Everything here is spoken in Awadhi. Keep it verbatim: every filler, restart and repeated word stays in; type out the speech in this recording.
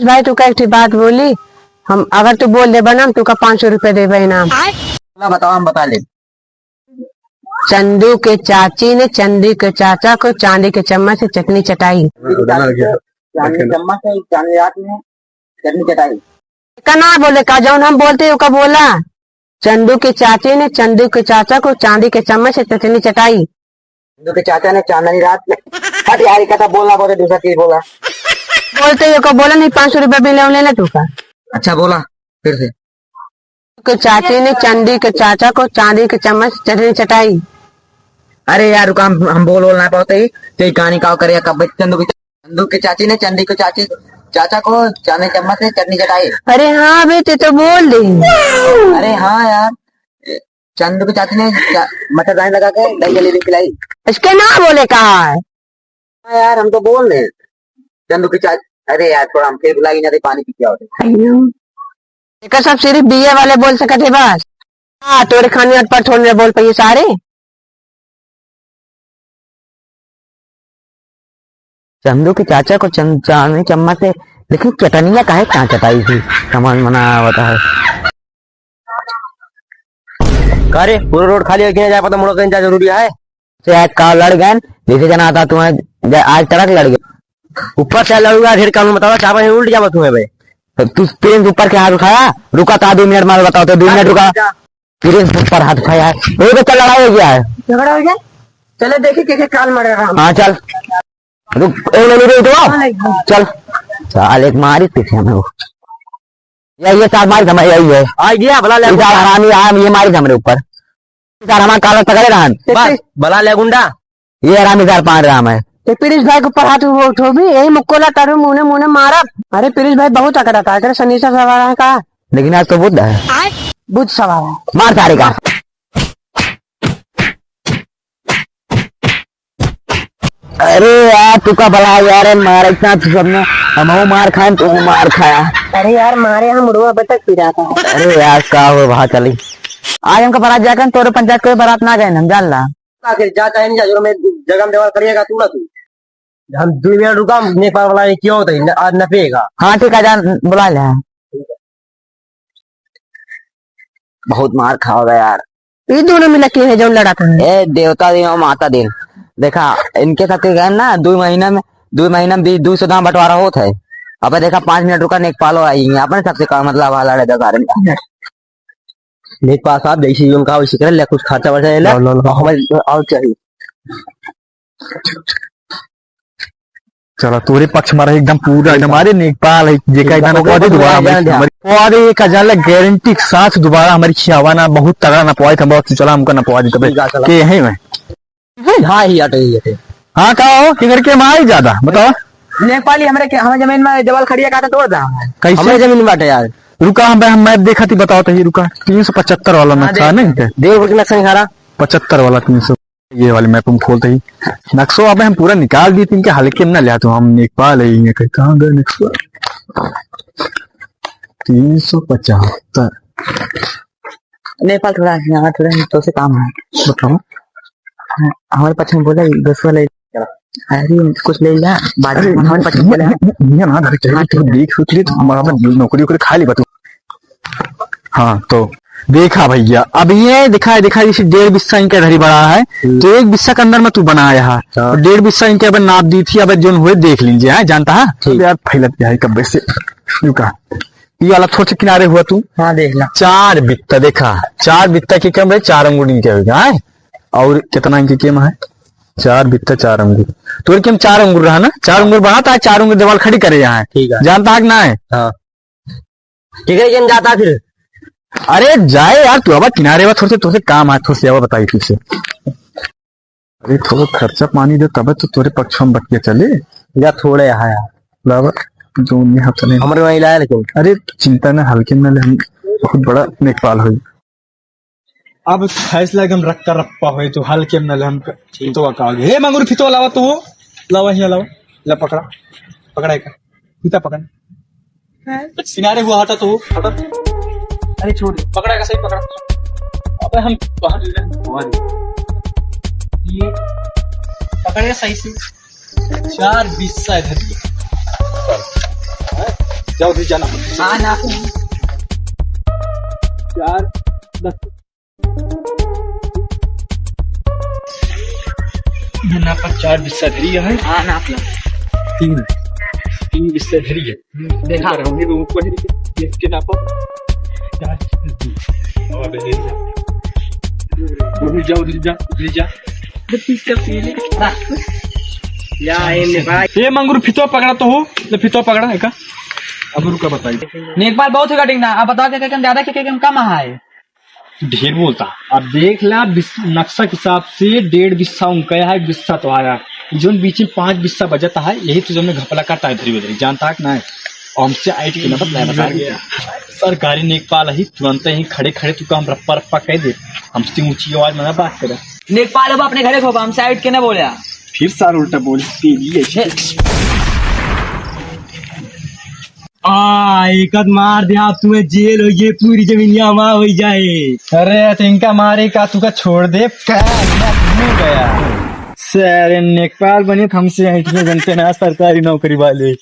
भाई, तू का एक ठे बात बोली, हम अगर तू बोल देबा ना, हम तू का पाँच सौ रुपया देबा इनाम। बोला, बताओ, हम बता ले। चंदू के चाची ने चंदू के चाचा को चांदी के चम्मच से चटनी चटाई। चांदी चम्मच से चांदी रात में चटनी चटाई। का ना बोले का, जौन हम बोलते हैं, ओका बोला। चंदू के चाची ने चंदू के चाचा को चांदी के चम्मच से चटनी चटाई। चंदू के चाचा ने चांदनी रात में, हट यार, ये कहता बोलना बहुत है, दूसरा चीज बोला। बोलते ही ओका बोला नहीं, पाँच सौ रुपया बिल लेना तू का। अच्छा बोला, फिर से। के चाची ने चंदू के चाचा को चांदी के चम्मच चटनी चटाई। अरे यार रुका, हम, हम बोल बोल ना पाते ही, तो ये कहानी का करे, कब चंदू की, चंदू के चाची ने चंदू के चाची, चाचा को चांदी चम्मच से चटनी चटाई। अरे हाँ बे, ते तो बोल दे। अरे हाँ यार, चंदू की चाची ने चा-, मच्छरदानी लगा के दही जलेबी खिलाई। इसके ना बोले का है? हाँ यार, हम तो बोल रहे हैं। चंदू की चाची, अरे यार, थोड़ा हम फिर बुलाई ना, दे पानी पी के आओ। अयो। एकर सब सिर्फ बीए वाले बोल सकत है बस। हाँ, तोरे खानी अटपट थोड़े ना बोल पाइए सारे। चंदू के चाचा को चंद, चांदनी चम्मच से, लेकिन चटनिया काहे कहाँ चटाई थी? समझ में ना आवता है। का रे, पूरा रोड खाली है कि नहीं? जाए पता मुड़ो कहीं जा जरूरी है। से आज का लड़ गए, जैसे जना आता तुम्हें, जा-, आज तड़क लड़ गए। ऊपर से लड़ूगा, फिर कानून बताओ, चापा ही उल्ट जावा तुम्हें बे। तो तू प्रिंस ऊपर के हाथ उठाया, रुका था दो मिनट मार बताओ तो, दो मिनट रुका। प्रिंस ऊपर हाथ उठाया है, वही तो लड़ाई हो गया है। झगड़ा हो गया, चले देखी के, के काल मारे रहा। हाँ चल, रुक, ए, ले, ले, ले, उठो। हाँ, ले, हाँ। चल। साले एक मारी पीछे में वो। ये, ये सार मारी थमा, यही है। आ गया, भला ले इधर गुंडा। हरामी आया, ये मारी हमरे ऊपर। सार हमारा काला तगड़े रहन। बस, भला ले गुंडा। ये हरामी सार पान राम है। ते प्रिंस भाई के ऊपर हाथ उठो भी, यही मुक्को ला तारू मुने मुने मारब। अरे प्रिंस भाई बहुत अकड़ाता है, तेरे शनिचर सवार है का? लेकिन आज तो बुध है। बुध सवार है। मार सारे का। अरे यार, तू का भला यार, मार इतना तू सबने, हमहू मार खाएं, तू मार खाया। अरे यार, मारे हम मुड़वा बतक पी रहा था। अरे यार, का हो, वहाँ चली। आज हमका बारात जाकर तोरे पंचायत कोई बारात ना गए, हम जान ला। आखिर जा चाहे नहीं जा, जो मैं जगह में देवाल करिएगा तू ना तू। हम दो मिनट रुका, हम नेपाल वाला ये क्यों होता है, न-, आज नपेगा। हाँ, ठीक है, जा, बुला ले। बहुत मार खाओगा यार। ये दोनों मिला के है जौन लड़ा था। ए, देवता दिन और माता दिन। देखा, इनके साथ गए ना, दो महीना में, दो महीना में बीस, दो सौ दाम बंटवारा होत है। अब देखा, पाँच मिनट रुका, नेकपालो आई है, अपने सबसे का मतलब, वाला लड़े दस आदमी। नेकपाल साहब, जैसे ही उनका आवश्यक है, ले कुछ खर्चा वर्चा ले ले। लो, लो, लो। और हमारे और चाहिए। चला, तोरे पक्ष में रहे एकदम पूरा, एकदम। अरे, नेकपाल है, जेका एकदम एकदम नपवा दे, दोबारा हमारी, हमारी, नपवा दे, एक हजार ला गारंटी के साथ दोबारा हमारी खियावा ना, बहुत तगड़ा नपवा दे, हम बहुत चला, हमको नपवा दे, तबे ठीक है, चला। के यहीं में। हाँ, ही हटे, ही हटे। हाँ, का हो? किधर के मारी ज्यादा? बताओ। नेपाली हमरे के, हमारे जमीन में देवाल खड़िया का तो तोड़ दा हमारे। कैसे? हमारे जमीन में बाटे यार। रुका, हम, हम मैप देखा थी, बताओ तो ये रुका। तीन सौ पचहत्तर वाला हाँ, नक्शा देख। नहीं है? देख, रुकना सही हारा। पचहत्तर वाला तीन सौ। ये वाली मैप हम खोलते ही। नक्शो अबे हम पूरा निकाल दी थी इनके, हल्के में ना लिया तो हम नेपाल है, ये कहीं कहाँ गए नक्शो? तीन सौ पचहत्तर। नेपाल थोड़ा यहाँ थोड़ा तो से काम है। बताओ। हाँ, हमारे पास में बोला, दस वाला। अरे, कुछ ले ला, बाद में अरे, हमारे पास में बोला। ये ना, घर चले, हाँ, तू ठीक है। देख, सोच ले, तू हमारा नौकरी वोकरी खा ले, बतू। हाँ, तो देखा भैया, अब ये दिखा, दिखा, जैसे डेढ़ बिस्सा इनके धरी बड़ा है, हम्म। तो एक बिस्सा के अंदर में तू बनाया है, हाँ। तो डेढ़ बिस्सा इनके अब नाप दी थी, अब जोन हुए देख लीजिए, हाँ, जानता है? ठीक। अब यार, फैलत गया है कब्बे से। रुका। ये वाला थोड़ा सा किनारे हुआ तू। हाँ, देख ला। चार बित्ता देखा, चार बित्ता के कम है, चार अंगुल इनके हो गया है। और कितना इनके केम है? चार बित्ता चार अंगुल। तोर केम चार अंगुल रहा ना, चार अंगुल बढ़ा था, चार अंगुल दीवार खड़ी करे यहाँ है। ठीक है। जानता है कि ना है? हाँ। ठीक है, केम जाता फिर। अरे जाए यार, तू अब किनारे हुआ, थोड़े से, थोड़े से काम है, थोड़े से अब बताई फिर से। अरे, थोड़ा खर्चा पानी दे, तबे तो तोरे पक्ष में बटिया चले। या थोड़े यहाँ यार। लावा, जो उन्हें हाथ नहीं। हमरे वहीं लाया लेकिन। अरे, चिंता ना, हल्के में ले, हम बहुत बड़ा नेकपाल होई। अब फैसला एकदम रक्का रप्पा होई, तो हल्के में ले हम क-, ठीक। तो का आगे। हे मंगुर फितो लावा तू, लावा यहाँ लावा, ला पकड़ा, पकड़ा एक। फीता पकड़। हाँ। किनारे हुआ, हटा तो, हटा। अरे छोड़। पकड़ा का सही पकड़ा। अबे हम बाहर ले रहे हैं, बाहर। ये पकड़े सही से। चार बिस्सा इधर ये। हाँ? जाओ, दे जाना। हाँ, नाप। चार, दस। यहाँ पर चार बिस्सा धरी है। हाँ, नाप लो। तीन, तीन बिस्सा धरी है। देखा। पर हमने लोगों को है, देख के नापो। चार, दस। और ले जा। उधर जा, उधर जा, उधर जा। या, ए, नेपाल। ए, मंगरू, फितवा पकड़ा तो हो। ले, फितवा पकड़ा, एका। अब रुका, बताइए। नेपाल बहुत है cutting ना, अब बताओ, के, के, के, ज्यादा, के, के, के, कम है? ढेर बोलता। अब देख ला, बिस-, नक्शा के हिसाब से डेढ़ बिस्सा उनका है, एक बिस्सा तो आया। जोन बीच में पाँच बिस्सा बचता है, यही तो जो हमने घपला का टाइप धरी उधरी, जानता है कि नहीं? हमसे आइट के ना बता, बता गया। सरकारी नेकपाल ही, तुरंत ही खड़े खड़े तू काम रप्पा रप्पा कह दे, हमसे ऊंची आवाज में ना बात करे। नेकपाल अब अपने घरे खोपा, हमसे आइट के ना बोले। फिर सार उल्टा बोल, तेरी ऐसी। आ, एक आध मार दे आप, तुम्हें जेल हो, ये पूरी जमीनिया हमार हो जाए। अरे, तो इनका मारे का, तू का छोड़ दे, का, का, नहीं गया। सारे नेकपाल बने, हमसे आइट में बनते ना सरकारी नौकरी वाले।